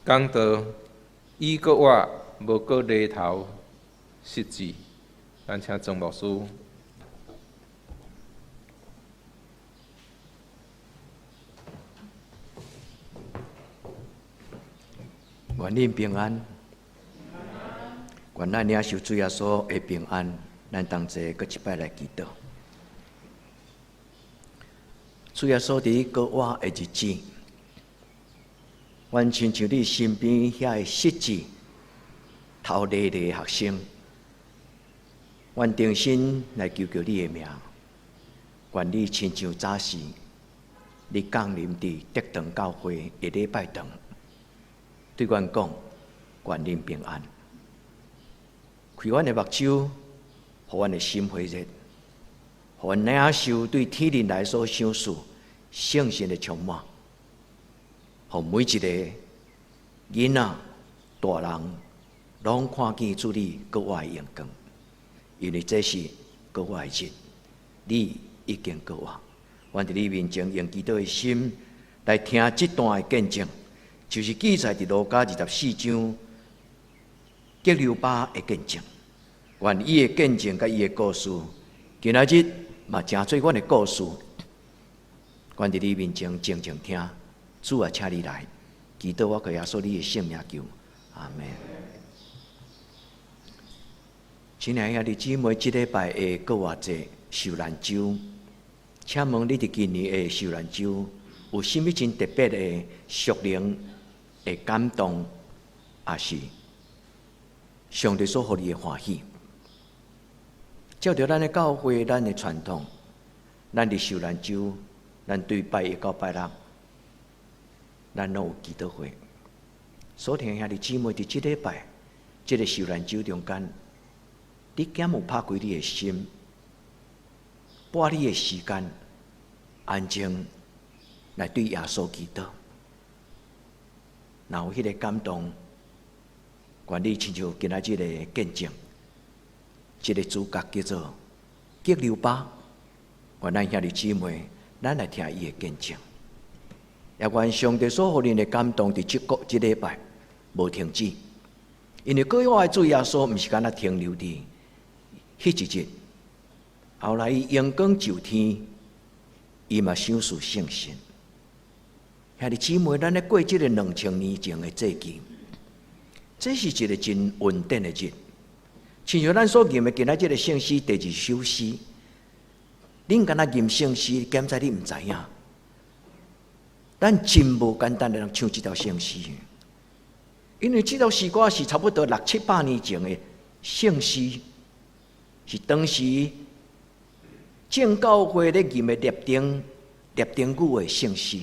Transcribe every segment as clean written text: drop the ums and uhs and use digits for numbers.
講道伊閣活，無閣犁頭失志。咱請曾牧師。願恁平安，願咱領受主耶穌的平安。咱同齊閣一擺來祈禱。主耶穌佇閣活的日子，阮親像你身邊遐个失志、頭犁犁的學生，阮重新來求求你的名，願你親像早時，你降臨佇德堂教會的禮拜堂，對阮講，願恁平安。開阮的目睭，予阮的心火熱，予阮領受對天靈來所賞賜聖神的充滿，予每一個囡仔、大人，攏看見主你閣活的榮光，因為這是閣活的日，你已經閣活。阮佇你面前用祈禱的心來聽這段的見證，就是記載佇路加24章革流巴的見證。願伊的見證佮伊的故事，今仔日嘛成做阮的故事。阮佇你面前靜靜聽，主啊，請你來，祈禱我靠耶穌你的聖名求，阿們。親愛兄弟姊妹，這禮拜的復活節受難週，請問你佇今年的受難週有啥物真特別的屬靈的感動，抑是上帝所予你的歡喜？照著咱的教會，咱的傳統，咱佇受難週，咱對拜一到拜六，咱攏有祈禱會。所聽兄弟姊妹，佇這禮拜，這個受難週中間，你敢有拍開你的心，撥你的時間，安靜來對耶穌祈禱？若有彼個感動，願你親像今仔日的見證，這個主角叫做革流巴，願咱兄弟姊妹，咱來聽伊的見證。也願上帝所予恁的感動，佇這個這禮拜無停止，因為閣活的主耶穌毋是干焦停留佇彼一日，後來伊榮光就天，伊嘛賞賜聖神。兄弟姊妹，咱咧過這個2000年前的節期，這是一個真恩典的日。親像咱所吟的今仔這個聖詩第二首詩，恁敢若吟聖詩，敢知你毋知影？咱真無簡單來唱這條聖詩，因為這條詩歌是差不多六七百年前的聖詩，是當時正教會咧吟的拉丁語的聖詩。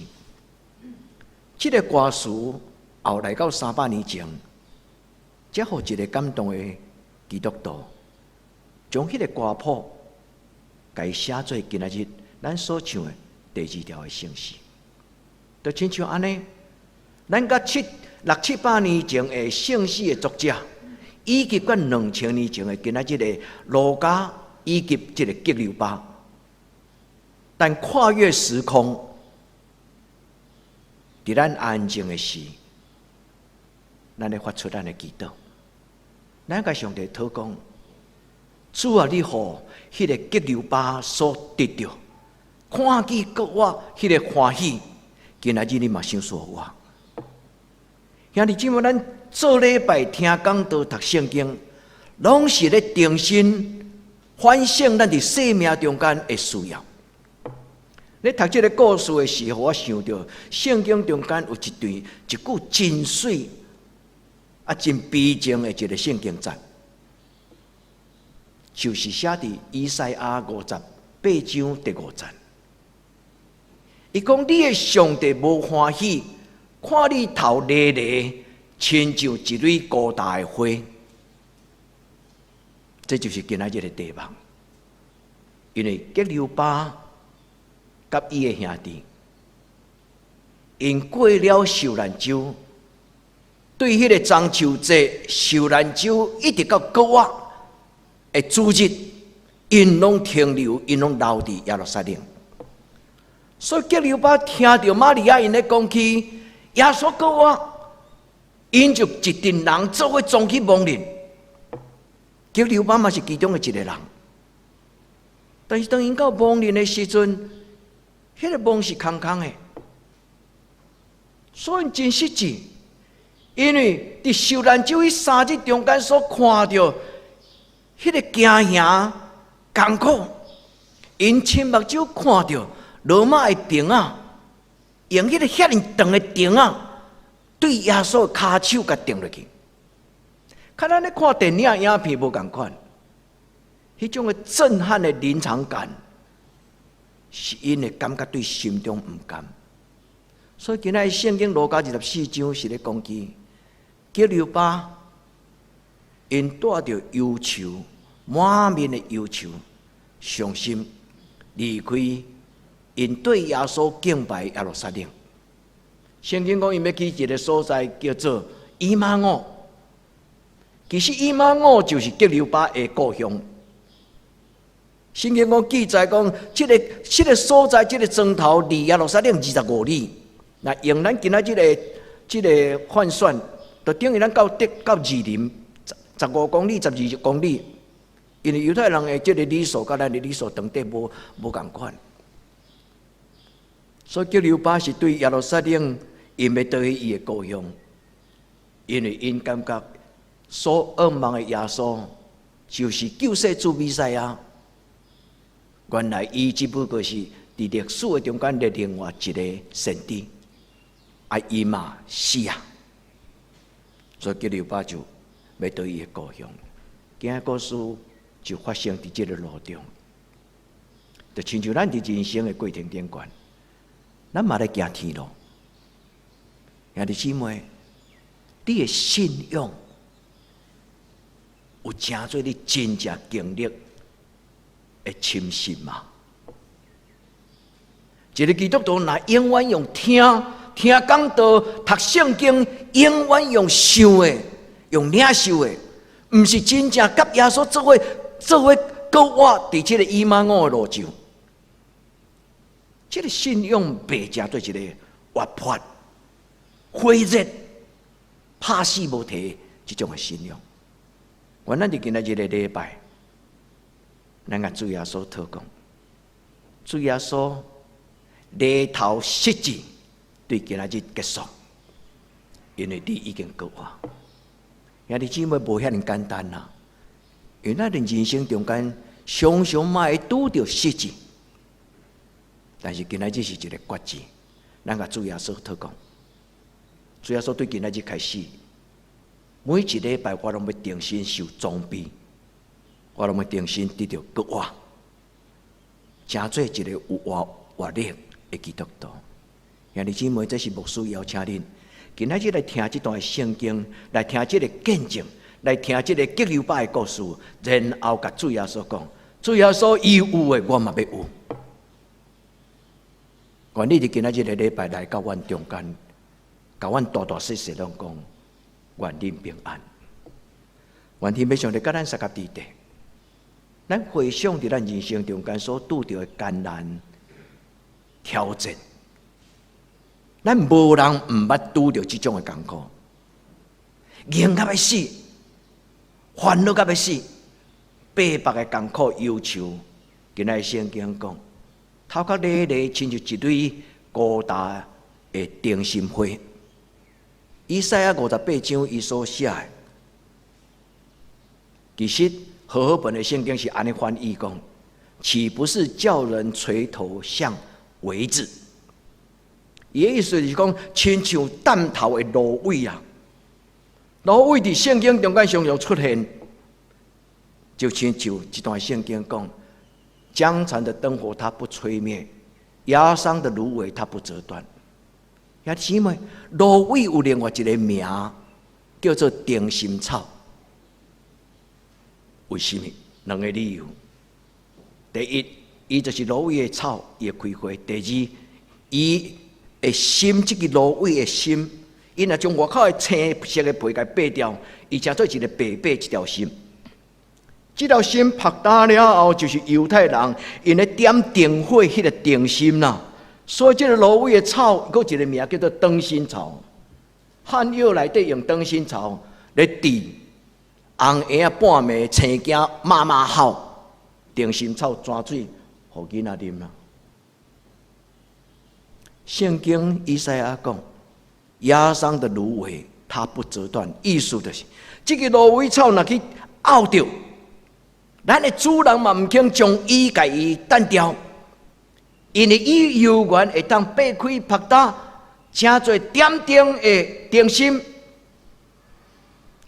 這個歌詞後來到300年前，才予一個感動的基督徒，將彼個歌譜，共伊寫做今仔日咱所唱的第二條的聖詩。就親像按呢，咱佮六七百年前的聖詩的作者，以及佮2000年前的今仔日的路加，以及這個革流巴，但跨越時空，佇咱安靜的時，咱咧發出咱的祈禱，咱共上帝禱講：主啊，你予彼個革流巴所得著，看見閣活彼個歡喜，今仔日你嘛賞賜予我。兄弟姊妹，咱做禮拜聽講道、讀聖經，攏是咧重新反省咱佇生命中間的需要。咧讀這個故事的時候，我想著聖經中間有一段一句真媠啊，真悲情的一個聖經節，就是寫佇以賽亞58章第5節。伊講：你的上帝無歡喜，看你頭犁犁，親像一蕊孤焦的花。這就是今仔日的題目。因為革流巴佮伊的兄弟，𪜶過了受難週，對彼個中秋節受難週一直到閣活的主日，𪜶攏停留，𪜶攏留佇耶路撒冷。所以革流巴聽著瑪利亞𪜶咧講起耶穌閣活， 𪜶就一陣人做伙衝去亡人。革流巴嘛是其中的一个人。但是當𪜶到亡人的時陣，彼個墓是空空的，所以真失志。因為佇受難週彼3日中間所看著彼個驚嚇艱苦，𪜶親目睭看著羅馬的釘仔，用彼個遐爾長的釘仔，對耶穌的跤手共釘落去。佮咱咧看電影影片無仝款，彼種的震撼的臨場感，是𪜶會感覺對心中毋甘。所以今仔聖經路加24章是咧講起，革流巴𪜶帶著憂愁，滿面的憂愁，傷心離開𪜶對耶穌敬拜耶路撒冷。聖經講𪜶欲去一个所在叫做以馬忤。其實以馬忤就是革流巴的故鄉。聖經講記載講，這個所在，這個莊頭離耶路撒冷25里。若用咱今仔這個換算，就等於咱到德到士林15公里、12公里。因為猶太人的這個里數佮咱的里數長短無仝款，所以革流巴是對耶路撒冷，𪜶欲倒去伊的故鄉，因為𪜶感覺所仰望的耶穌就是救世主彌賽亞。原來伊只不過是佇歷史的中間的另外一个先知，啊，伊嘛死啊，所以革流巴就欲倒伊的故鄉。今仔故事就發生佇這个路中，就親像咱佇人生的過程頂懸，咱嘛咧行天路。兄弟姊妹，你的信仰有成做你真正經歷的深信嗎？一个基督徒若永遠用聽聽講道、讀聖經，永遠用想的、用領受的，毋是真正佮耶穌做伙做伙閣活佇這个以馬忤的路上，這个信仰袂成做一个活潑、火熱、拍死無提這種的信仰。願咱佇今仔日這个禮拜，咱共主耶穌禱告，主耶穌犁頭失志，對今仔日結束，因為你已經復活。兄弟姊妹無遐爾簡單啦，因為咱佇人生中間常常嘛會拄著失志，但是今仔日是一个決志，咱共主耶穌禱告，主耶穌對今仔日開始，每一禮拜我攏欲重新受裝備，我攏欲重新得著復活，成做一个有活活力的基督徒。兄弟姊妹，這是牧師邀請恁，今仔日來聽這段聖經，來聽這个見證，來聽這个革流巴的故事，然後共主耶穌講：主耶穌伊有的，我嘛欲有。願你佇今仔日个禮拜來到阮中間，共阮大大細細攏講，願恁平安。願天父上帝佮咱相佮佇咧，咱回想佇咱人生中間所拄著的艱難挑戰，咱無人毋捌拄著這種的艱苦，硬甲欲死，煩惱甲欲死，白白的艱苦憂愁。今仔聖經講，頭殼犁犁親像一蕊孤焦的燈芯花。以賽亞58章伊所寫的，其實和合本的聖經是按呢翻譯講：豈不是叫人垂頭像葦子？伊的意思是講，親像斷頭的蘆葦啊。蘆葦佇聖經中間常常出現，就親像這段聖經講：將殘的燈火它不吹滅，壓傷的蘆葦它不折斷。兄弟姊妹，蘆葦有另外一个名，叫做燈心草。為什麼？兩个理由。第一，伊就是蘆葦的草，伊會開花。第二，伊的心，這个蘆葦的心，伊若將外口的青色的皮共擘掉，伊成做一个白白一條心。這條心曝焦了後，就是猶太人𪜶咧點燈火彼个燈芯啦。所以，這个蘆葦的草，閣一个名叫做燈芯草。漢藥內底用燈心草咧治紅嬰仔半暝青驚媽媽哭，燈心草泉水予囡仔啉啦。聖經以賽亞講：壓傷的蘆葦，它不折斷。意思就是，這个蘆葦草若去拗著，咱的主人嘛毋肯將伊共伊擲掉，因為伊猶原會當擘開腹膽，成做點燈的燈芯，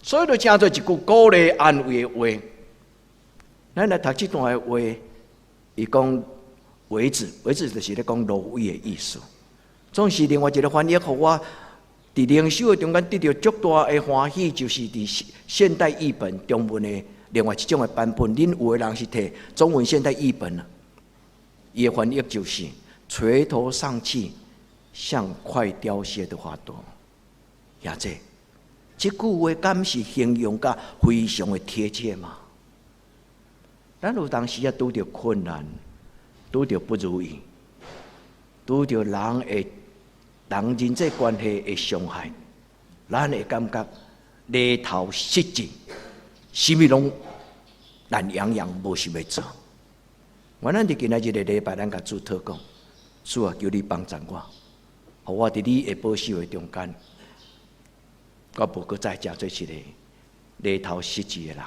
所以就成做一句鼓勵安慰的話。咱來讀這段的話，伊講葦子，葦子就是咧講蘆葦的意思。總是另外一个翻譯，予我佇靈修的中間得著足大的歡喜，就是佇現代譯本中文的另外一種的版本。恁有的人是提中文現代譯本啊，伊的翻譯就是垂頭喪氣，像快凋謝的花朵。兄弟，這句話敢是形容甲非常的貼切嗎？咱有當時啊，拄著困難，拄著不如意，拄著人的人人際關係的傷害，咱會感覺犁頭失志，啥物攏懶洋洋，無想欲做。原來佇今仔日个禮拜，咱共主禱告，主啊，求你幫助我，予我佇你的保守的中間，我無閣再成做一个犁頭失志的人。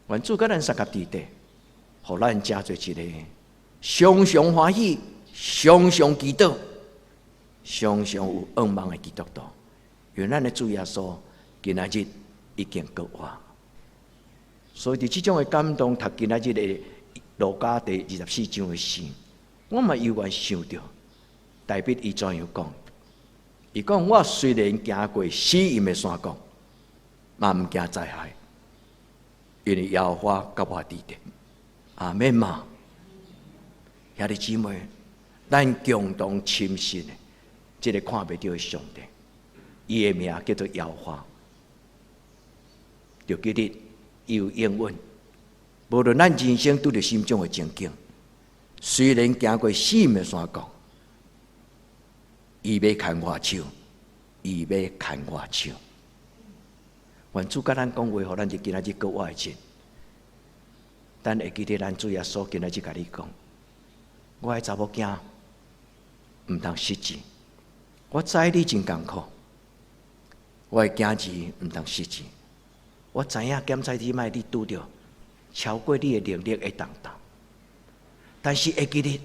願主佮咱相佮佇底，予咱成做一個常常歡喜、常常祈禱、常常有盼望的基督徒。願咱的主耶穌今仔日已經復活，所以佇這種的感動，讀今仔日的路加第24章的時，我嘛猶原想著，大衛伊怎樣講？伊講，我雖然行過死蔭的山谷，嘛毋驚災害，因為耶和華佮我佇咧。阿們嘛，兄弟姊妹，咱共同深信的，這个看袂著的上帝，伊的名叫做耶和華。就記得伊有應允，無論咱人生拄著啥物種的情景，雖然行過死蔭的山谷，伊欲牽我手，伊欲牽我手。願主佮咱講話，予咱佇今仔日閣活的日，咱會記得咱主耶穌今仔日共你講，我的查某囝毋通失志，我知你真艱苦，我的囝兒毋通失志，我知影檢查你莫你拄著超過你的能力的重擔，但是會記得，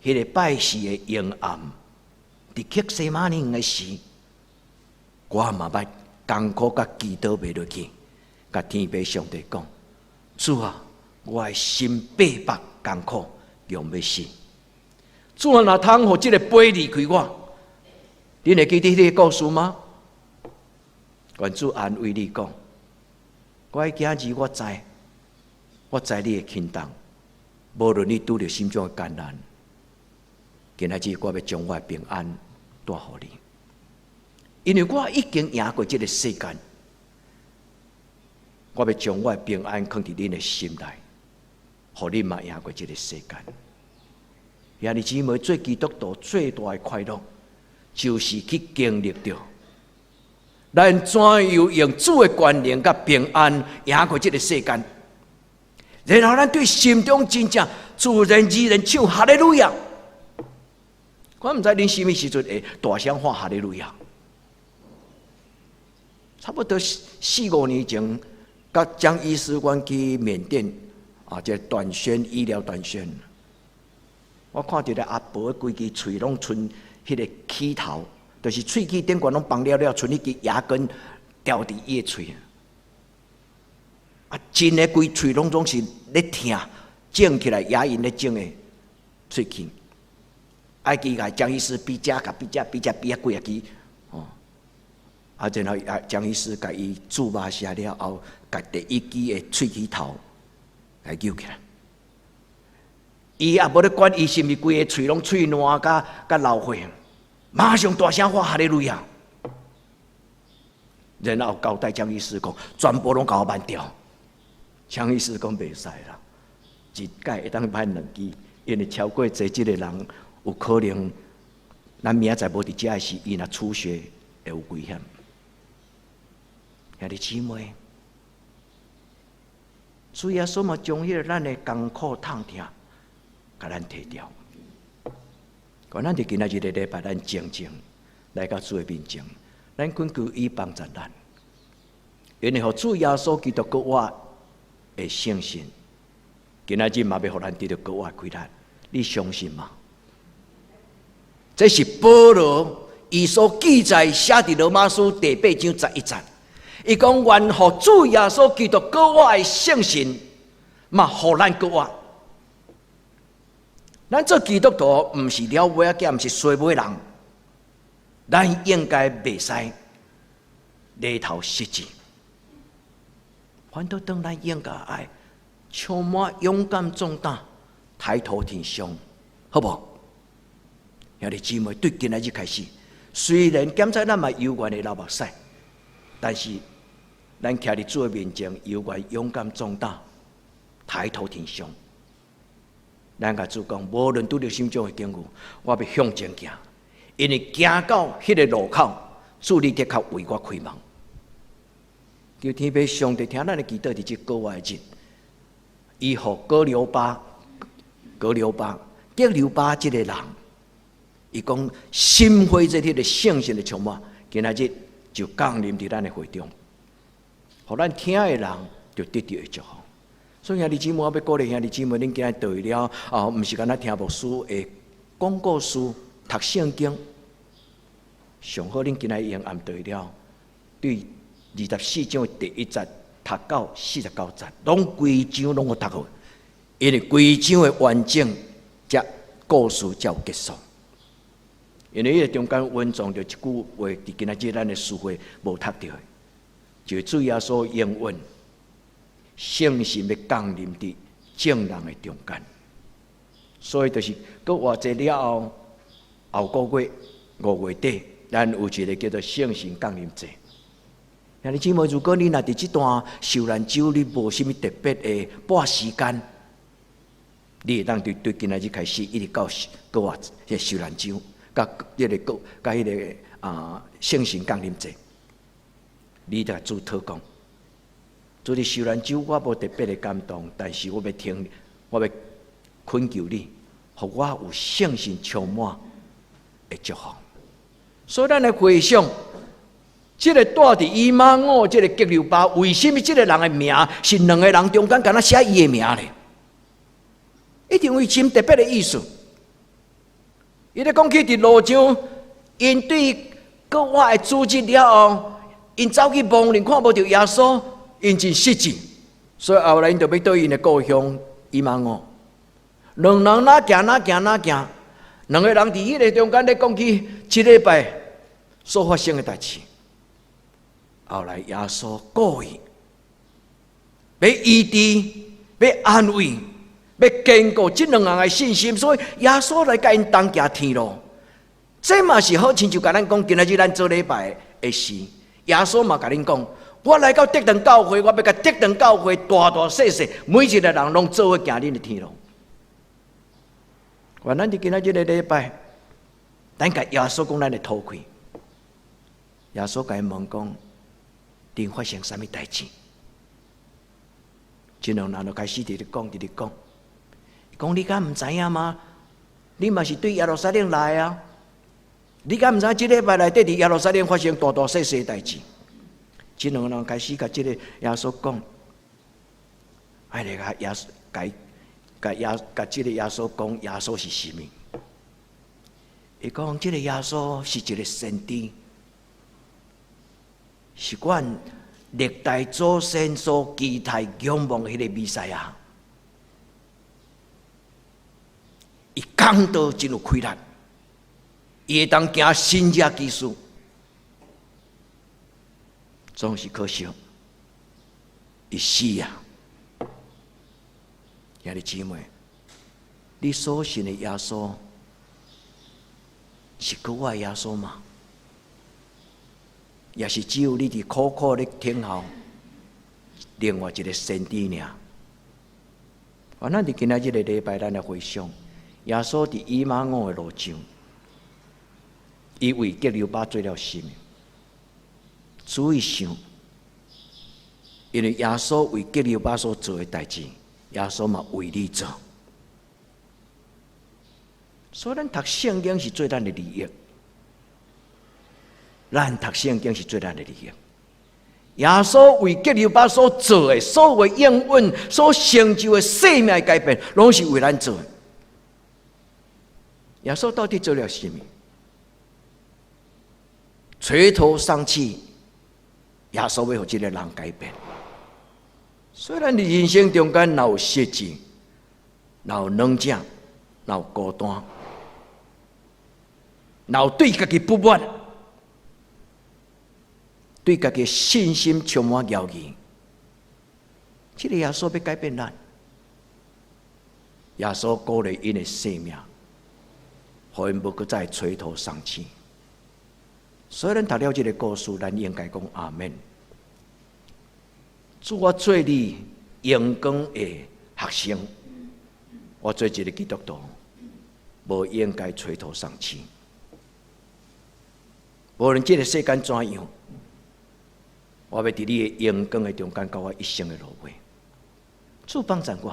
彼个拜四的陰暗，佇客西馬尼園的時，我嘛捌艱苦佮祈禱袂落去，共天父上帝講：主啊，我的心逼迫艱苦，強欲死。主啊，若通予這个杯離開我，恁會記得彼个故事嗎？願主安慰你講：我的囝兒，我知，我知你的輕重，無論你拄著啥物種的艱難，今仔日我欲將我的平安帶予你，因為我已經贏過這个世間，我欲將我的平安囥佇恁的心內，予恁嘛贏過這个世間。兄弟姊妹，做基督徒最大的快樂，就是去經歷著咱怎樣用主的權能佮平安贏過這个世間，然後咱對心中真正自然而然唱哈利路亞。我毋知恁啥物時陣會大聲喊哈利路亞。差不多四五年前，佮江醫師阮去緬甸啊，這個短宣醫療短宣，我看著一个阿婆規支喙攏賰彼个齒頭，就是喙齒頂懸攏崩了了，賰彼支牙根牢佇伊的喙。啊，真的規喙攏總是咧疼，腫起來牙齦咧腫的喙齒。愛去共江醫師比遮共比遮比遮比啊幾仔支，哦，啊，然後啊江醫師共伊注目射了後，共第一支的喙齒頭共揪起來。伊也無咧管伊是毋是規个喙攏喙爛佮佮流血，馬上大聲喊哈利路亞。然後交代江醫師講，全部攏共我挽掉。江醫師講袂使啦，一擺會當挽兩支，因為超過濟這个人有可能，咱明仔載無佇遮的時，伊若出血，會有危險。兄弟姊妹，主耶穌嘛將彼個咱的艱苦痛疼，共咱提掉。願咱佇今仔日的禮拜，咱靜靜來到主的面前，咱懇求伊幫助咱，因為予主耶穌基督復活的聖神，今仔日嘛欲予咱得著復活的氣力，你相信嗎？這是保羅伊所記載寫佇羅馬書第八章十一節，伊講願予主耶穌基督復活的聖神，嘛予咱復活。咱做基督徒，毋是了尾仔囝，毋是衰尾人，咱應該袂使犁頭失志。反倒轉咱應該愛充滿勇敢壯膽，抬頭挺胸，好無？兄弟姊妹，對今仔日開始，雖然檢查咱嘛猶原會流目屎，但是咱徛佇主的面前，猶原勇敢壯膽，抬頭挺胸。咱共主講，無論拄著啥物種的境遇，我欲向前行，因為行到彼个路口，主你的確為我開門。求天父上帝聽咱的祈禱，佇這復活的日，伊予革流巴、革流巴、革流巴這个人，伊講心火熱彼个聖神的充滿，今仔日就降臨佇咱的會中，予咱聽的人就得著祝福。所以兄弟姊妹，我欲鼓勵兄弟姊妹，恁今日轉去了啊，毋是干焦聽牧師的講故事、讀聖經，上好恁今日用暗轉去了，對二十四章的第一節讀到四十九節，攏規章攏予讀好，因為規章的完整，才故事才有結束。因為彼个中間隱藏著一句話，佇今仔日咱的書會無讀著的，就是主耶穌應允聖神欲降臨佇眾人的中間，所以就是閣活節了後，後個月五月底，咱有一个叫做聖神降臨節。兄弟姊妹，如果你若佇這段受難週，你無啥物特別的撥時間，你會當對對今仔日開始，一直到閣活這受難週，佮彼个閣佮彼个啊聖神降臨節，你共主禱告。主佇受難週，我無特別的感動，但是我欲聽，我欲懇求你，予我有聖神充滿的祝福。所以，咱來回想，這个蹛佇以馬忤這个革流巴，為什麼這个人的名是兩个人中間敢若寫伊的名咧？一定有真特別的意思。伊咧講起佇路上，𪜶對復活的主日了後，𪜶走去亡人看無著耶穌，𪜶真失志，所以後來𪜶就欲轉𪜶的故鄉以馬忤。兩人哪行哪行哪行，兩个人佇彼个中間咧講起這禮拜所發生的代誌。後來耶穌故意欲醫治、欲安慰、欲堅固這兩人的信心，所以耶穌來共𪜶同行天路。這嘛是好親像共咱講，今仔日咱做禮拜的時，耶穌嘛共恁講：我來到得堂教會，我欲共得堂教會大大細細每一个人攏做伙行恁的天路。願咱佇今仔日的禮拜，咱共耶穌講咱的討氣。耶穌共𪜶問講：恁發生啥物代誌？這兩人就開始佇咧講，佇咧講。講你敢毋知影嗎？你嘛是對耶路撒冷來啊？你敢毋知這禮拜內底佇耶路撒冷發生大大細細代誌？這兩个人開始共這个耶穌講，愛來共耶穌，共共耶共這个耶穌講，耶穌是啥物？伊講這个耶穌是一个先知，是阮歷代祖先所期待仰望彼个彌賽亞。伊講道真有氣力，伊會當行神蹟奇事，總是可惜，伊死啊！兄弟姊妹，你所信的耶穌是復活的耶穌嗎？抑是只有你佇苦苦咧等候另外一个先知爾？啊，咱佇今仔日个禮拜，咱來回想耶穌佇以馬忤的路上，伊為革流巴做了啥物？注意想，因為耶穌為革流巴所做的代誌，耶穌嘛為你做。所以咱讀聖經是做咱的利益，咱讀聖經是做咱的利益。耶穌為革流巴所做的所有應允、所成就的生命改變，攏是為咱做的。耶穌到底做了啥物？垂頭喪氣，耶穌欲予這个人改變。雖然佇人生中間若有失志，若有軟弱，若有孤單，若有對家己不滿，對家己信心充滿猶疑，這个耶穌欲改變咱。耶穌鼓勵𪜶的生命，予𪜶無閣再垂頭喪氣。所以咱讀了這个故事，咱應該講阿們。主，我做你榮光的學生，我做一个基督徒，無應該垂頭喪氣。無論這个世間怎樣，我欲佇你的榮光的中間，到我一生的落尾。主幫助我，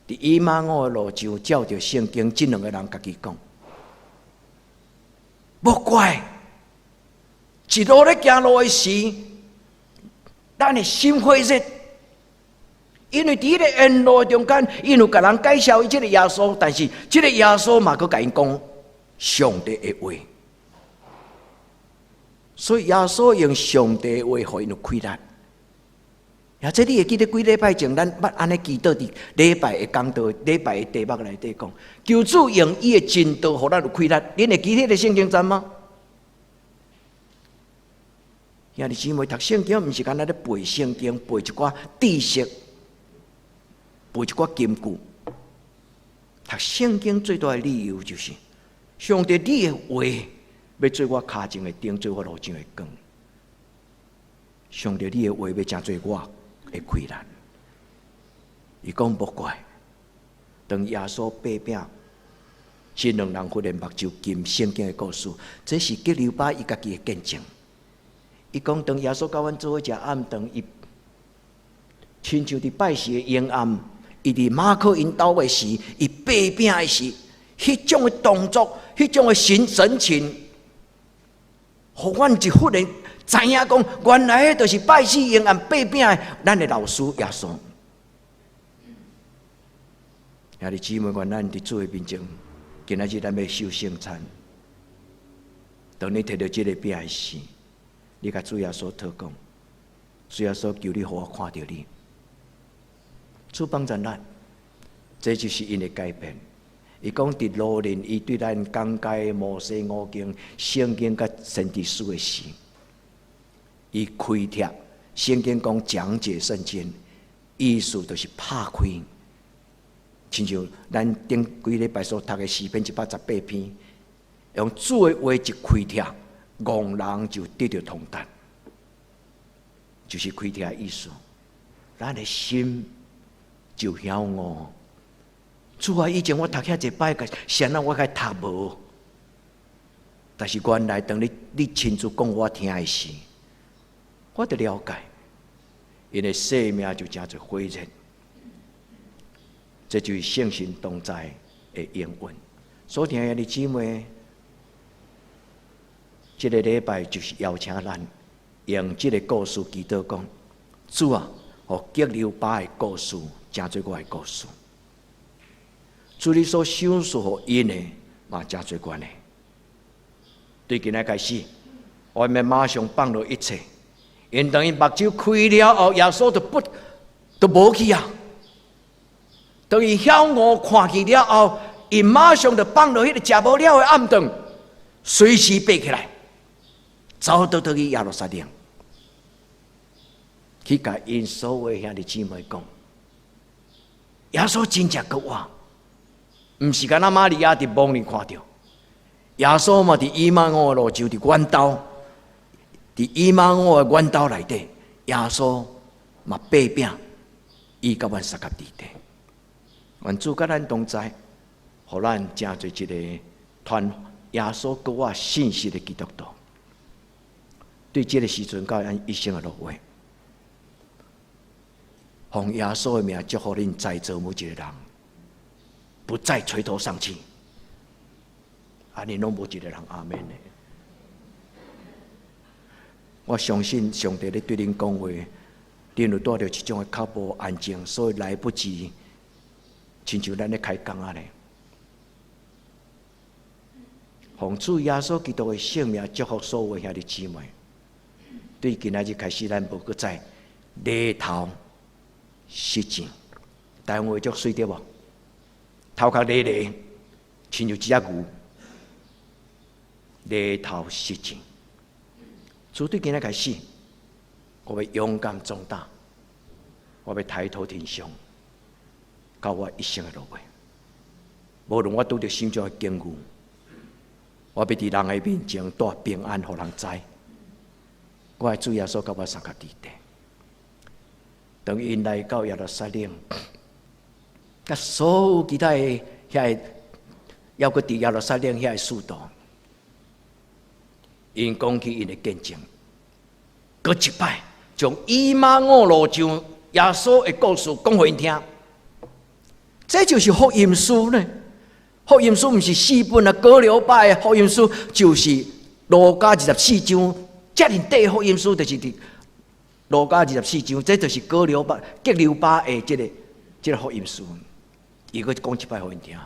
佇以馬忤的路上，照著聖經，這兩个人共伊講，莫怪，一路咧行路的時，咱的心火熱，因為佇彼个沿路中間，𪜶有共人介紹伊這个耶穌，但是這个耶穌嘛，閣共𪜶講上帝的話，所以耶穌用上帝的話，予𪜶有氣力。或者你會記得幾禮拜前，咱捌按呢祈禱佇禮拜的講道、禮拜的題目內底講，求主用伊的真道，予咱有氣力。恁會記得彼个聖經節嗎？兄弟姊妹讀聖經，毋是干焦咧背聖經，背一寡知識，背一寡金句。讀聖經最大的理由就是，上帝你的話欲做我跤前的燈，做我路上的光。上帝你的話欲成做我的氣力。伊講莫怪，當耶穌擘餅，這兩人忽然目睭金聖經的故事，這是革流巴伊家己的見證。伊講，當耶穌佮阮做伙食暗頓，伊親像佇拜四的黑暗，伊佇馬可𪜶兜的時，伊擘餅的時，彼種的動作，彼種的神情，予阮一忽然知影講，原來彼就是拜四黑暗擘餅的咱的老師耶穌。兄弟姊妹，願咱佇主的面前，今仔日咱欲守聖餐。當你提著這个餅的時，你共主耶穌禱告，主耶穌求你予我看著你，主幫助咱，這就是𪜶的改變。伊講佇路面，伊對咱講解摩西五經、聖經佮先知書的時，伊開帖聖經講講解聖經，意思就是拍開。親像咱頂幾禮拜所讀的詩篇118篇，用主的話一開帖，戇人就得著通達，就是開帖的意思。咱的心就曉悟。主啊，以前我讀遐濟擺，啥人我共讀無？但是原來當你親自講我聽的時，我就了解，𪜶的生命就成做火熱。這就是聖神同在的應允。所聽的兄弟姊妹，這个禮拜就是邀請咱用這个故事祈禱講：主啊，予革流巴的故事成做我的故事。主你所賞賜予𪜶的，嘛成做阮的。對今仔開始，我欲馬上放落一切。𪜶當𪜶目睭開了後，耶穌就不就無去啊。當伊曉悟看見了後，伊馬上就放落彼个食無了的暗頓，隨時爬起來，走倒轉去耶路撒冷，去共𪜶所有兄弟姊妹講，耶穌真正復活，毋是干焦瑪利亞佇墓裡看著，耶穌嘛佇以馬忤的路上佇阮兜，佇以馬忤的阮兜內底，耶穌嘛擘餅，伊佮阮相佮佇底。願主佮咱同在，予咱成做一个傳耶穌復活信息的基督徒。對這个時陣到咱一生的落尾，奉耶穌的名祝福恁在座每一個人，不再垂頭喪氣。啊，你攏無一個人阿們的。我相信上帝咧對恁講話，恁有帶著一種的較無安靜，所以來不及，親像咱咧開工按呢。奉主耶穌基督的聖名祝福所有兄弟姊妹。對今仔日開始，咱無閣再低頭失志。台灣話足媠對無？頭殼犁犁，親像一隻牛，犁頭失志。主對今仔開始，我欲勇敢壯膽，我欲抬頭挺胸，到我一生的落尾。無論我拄著啥種的境遇，我欲佇人的面前帶平安，予人知。我的主耶穌佮我相佮佇佇。當𪜶來到耶路撒冷，佮所有其他的遐個，猶閣佇耶路撒冷遐个使徒，𪜶講起𪜶的見證，閣一擺將以馬忤路上耶穌的故事講予𪜶聽。這就是福音書呢。福音書毋是四本啊，革流巴的福音書就是路加二十四章。遮爾短福音書就是佇路加二十四章，這就是革流巴、革流巴的這個福音書。伊閣講一擺予𪜶聽。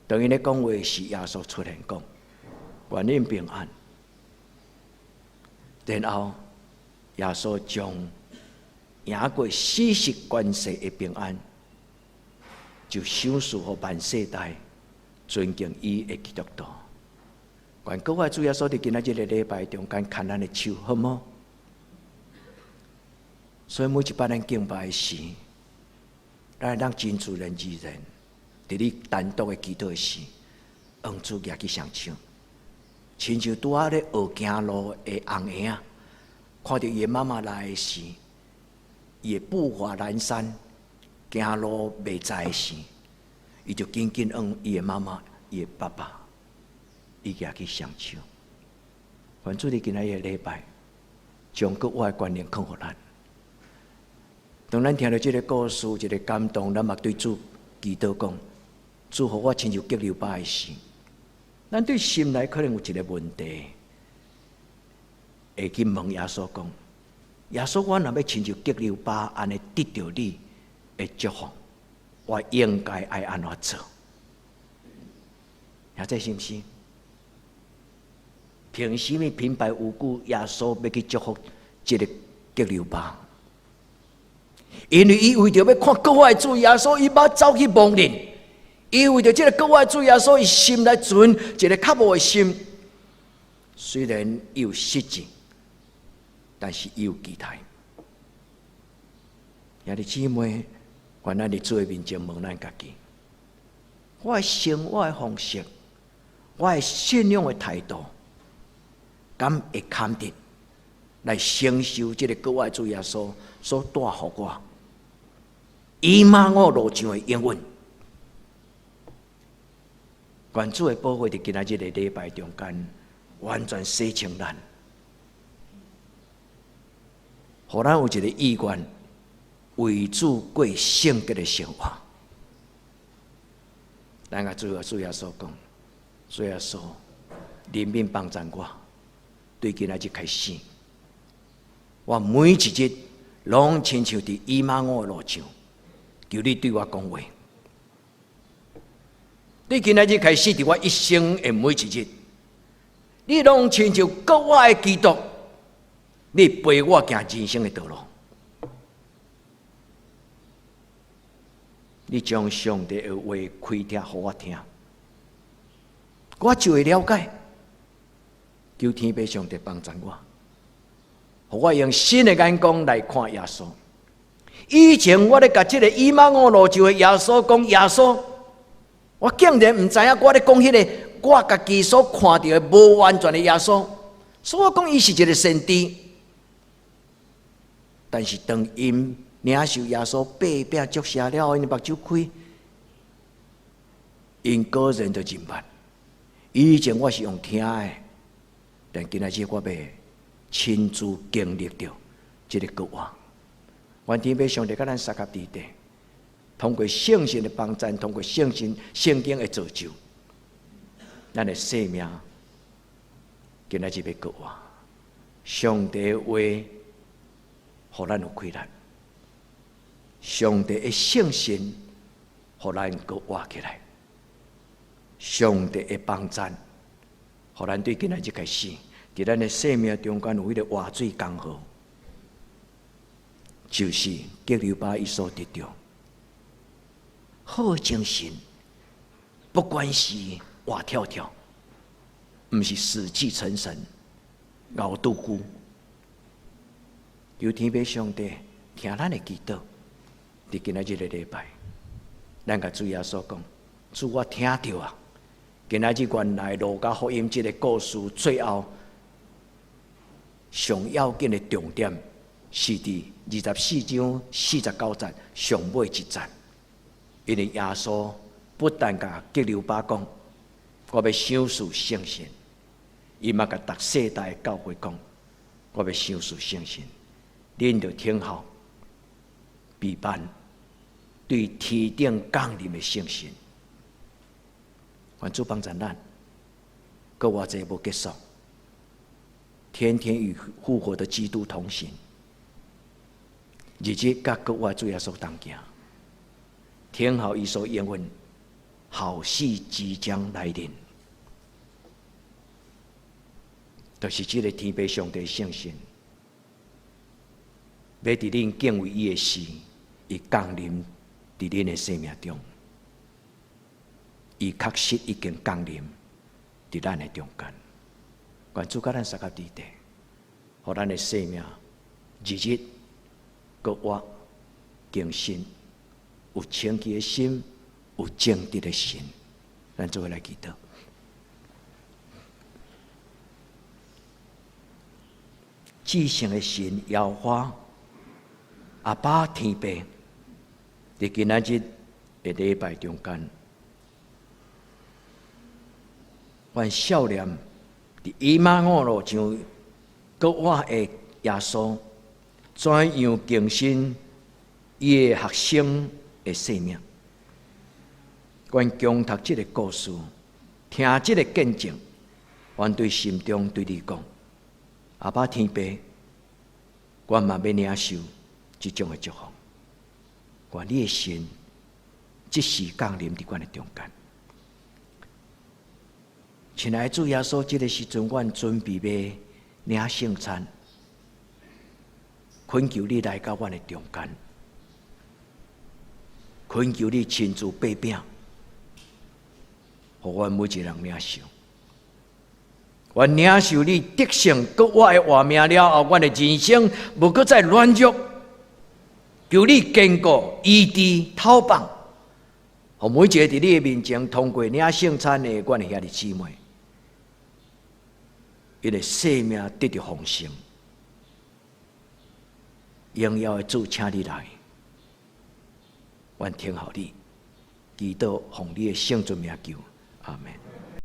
當𪜶咧講話時，耶穌出現講：願恁平安。然後耶穌將贏過世俗權勢的平安，就賞賜予萬世代尊敬伊的基督徒。願各位主耶穌佇今仔這個禮拜中間牽咱的手，好無？所以每一擺咱敬拜時，咱會當真自然而然，佇你單獨的祈禱時，向主舉起雙手，親像拄仔咧學行路的紅嬰仔，看著伊的媽媽來的時，伊的步伐蹣跚，行路袂在時，伊就緊緊向伊的媽媽、伊的爸爸。伊舉起雙手，願主佇今仔日禮拜，將閣額外的權能降予咱。當咱聽著這個故事，一個感動，咱嘛對主祈禱講：主，予我親像革流巴的時，咱對心內可能有一個問題，會去問耶穌講：耶穌，我若欲親像革流巴按呢得著你的祝福，我應該愛按怎做？兄這是毋是？憑啥物平白無故耶穌欲去祝福這个革流巴？因為伊為著欲看閣活的主耶穌，伊捌走去亡認。伊為著這个閣活的主耶穌，伊心內存一个渴慕的心。雖然伊有失志，但是伊有期待。兄弟姊妹，願咱佇主的面前問咱家己：我的生活的方式，我的信仰的態度，敢會堪得來承受這个閣活的主耶穌所帶予我以馬忤路上的應允？願主的寶血佇今仔日的禮拜中間，完全洗清咱，予咱有一个意願為主過聖潔的生活。咱共主耶穌講，主耶穌，憐憫幫贊我。對今仔日開始，我每一日攏親像佇以馬忤的路上，求你對我講話。對今仔日開始，佇我一生的每一日，你攏親像閣活的基督，你陪我行人生的道路。你將上帝的話開聽予我聽，我就會了解。求天父上帝幫助我，予我用新的眼光來看耶穌。以前我咧共這个以馬忤路上的耶穌講耶穌，我竟然毋知影我咧講彼个我家己所看著的無完全的耶穌，所以我講伊是一个先知。但是當𪜶領受耶穌擘餅祝謝了後，𪜶目睭開，𪜶果然就認捌。以前我是用聽的。但今仔日我欲親自經歷著這个復活。願天父上帝佮咱相佮佇咧，通過聖神的幫贊，通過聖神聖經的造就，咱的生命今仔日欲復活。上帝的話，予咱有氣力；上帝的聖神，予咱閣活起來；上帝的幫贊，予咱對今仔日開始，佇咱的生命中間有彼个活水江河，就是革流巴伊所得著好精神，不管是活跳跳，毋是死氣沉沉、熬拄久。求天父上帝聽咱的祈禱，佇今仔日的禮拜，咱共主耶穌講：主，我聽著啊！今仔日原來路加福音這个故事最後上要緊的重點是佇24章49節上尾一節，因為耶穌不但共革流巴講，我欲賞賜聖神，伊嘛共逐世代的教會講，我欲賞賜聖神，恁著聽候備辦對天頂降臨的聖神。願主幫助咱，閣偌濟無結束，天天與復活的基督同行，日日佮復活主耶穌同行，聽候伊所應允，好事即將來臨，就是這个天父上帝聖神，欲佇恁敬畏伊的時，伊降臨佇恁的生命中，伊確實已經降臨佇咱的中間。願主佮咱相佮佇咧，予咱的生命日日閣活更新，有清潔的心，有正直的心。咱做伙來祈禱。至聖的神耶和華阿爸天父，佇今仔日的禮拜中間，阮少年佇以馬忤路上閣活的耶穌，怎樣更新伊的學生的生命？阮恭讀這个故事，聽這个見證，阮對心中對你講：阿爸天父，阮嘛欲領受這種的祝福。願你的神即時降臨佇阮的中間。親愛的主耶穌，這个時陣，阮準備欲領聖餐，懇求你來到阮的中間，懇求你親自擘餅，予阮每一个人領受。阮領受你得勝閣活的活命了後，阮的人生無閣再軟弱。求你堅固、醫治、透放，予每一个佇你的面前通過領聖餐的阮的兄弟姊妹，𪜶的生命得著豐盛。榮耀的主，請你來，阮聽候你，祈禱奉你的聖尊名求，阿們。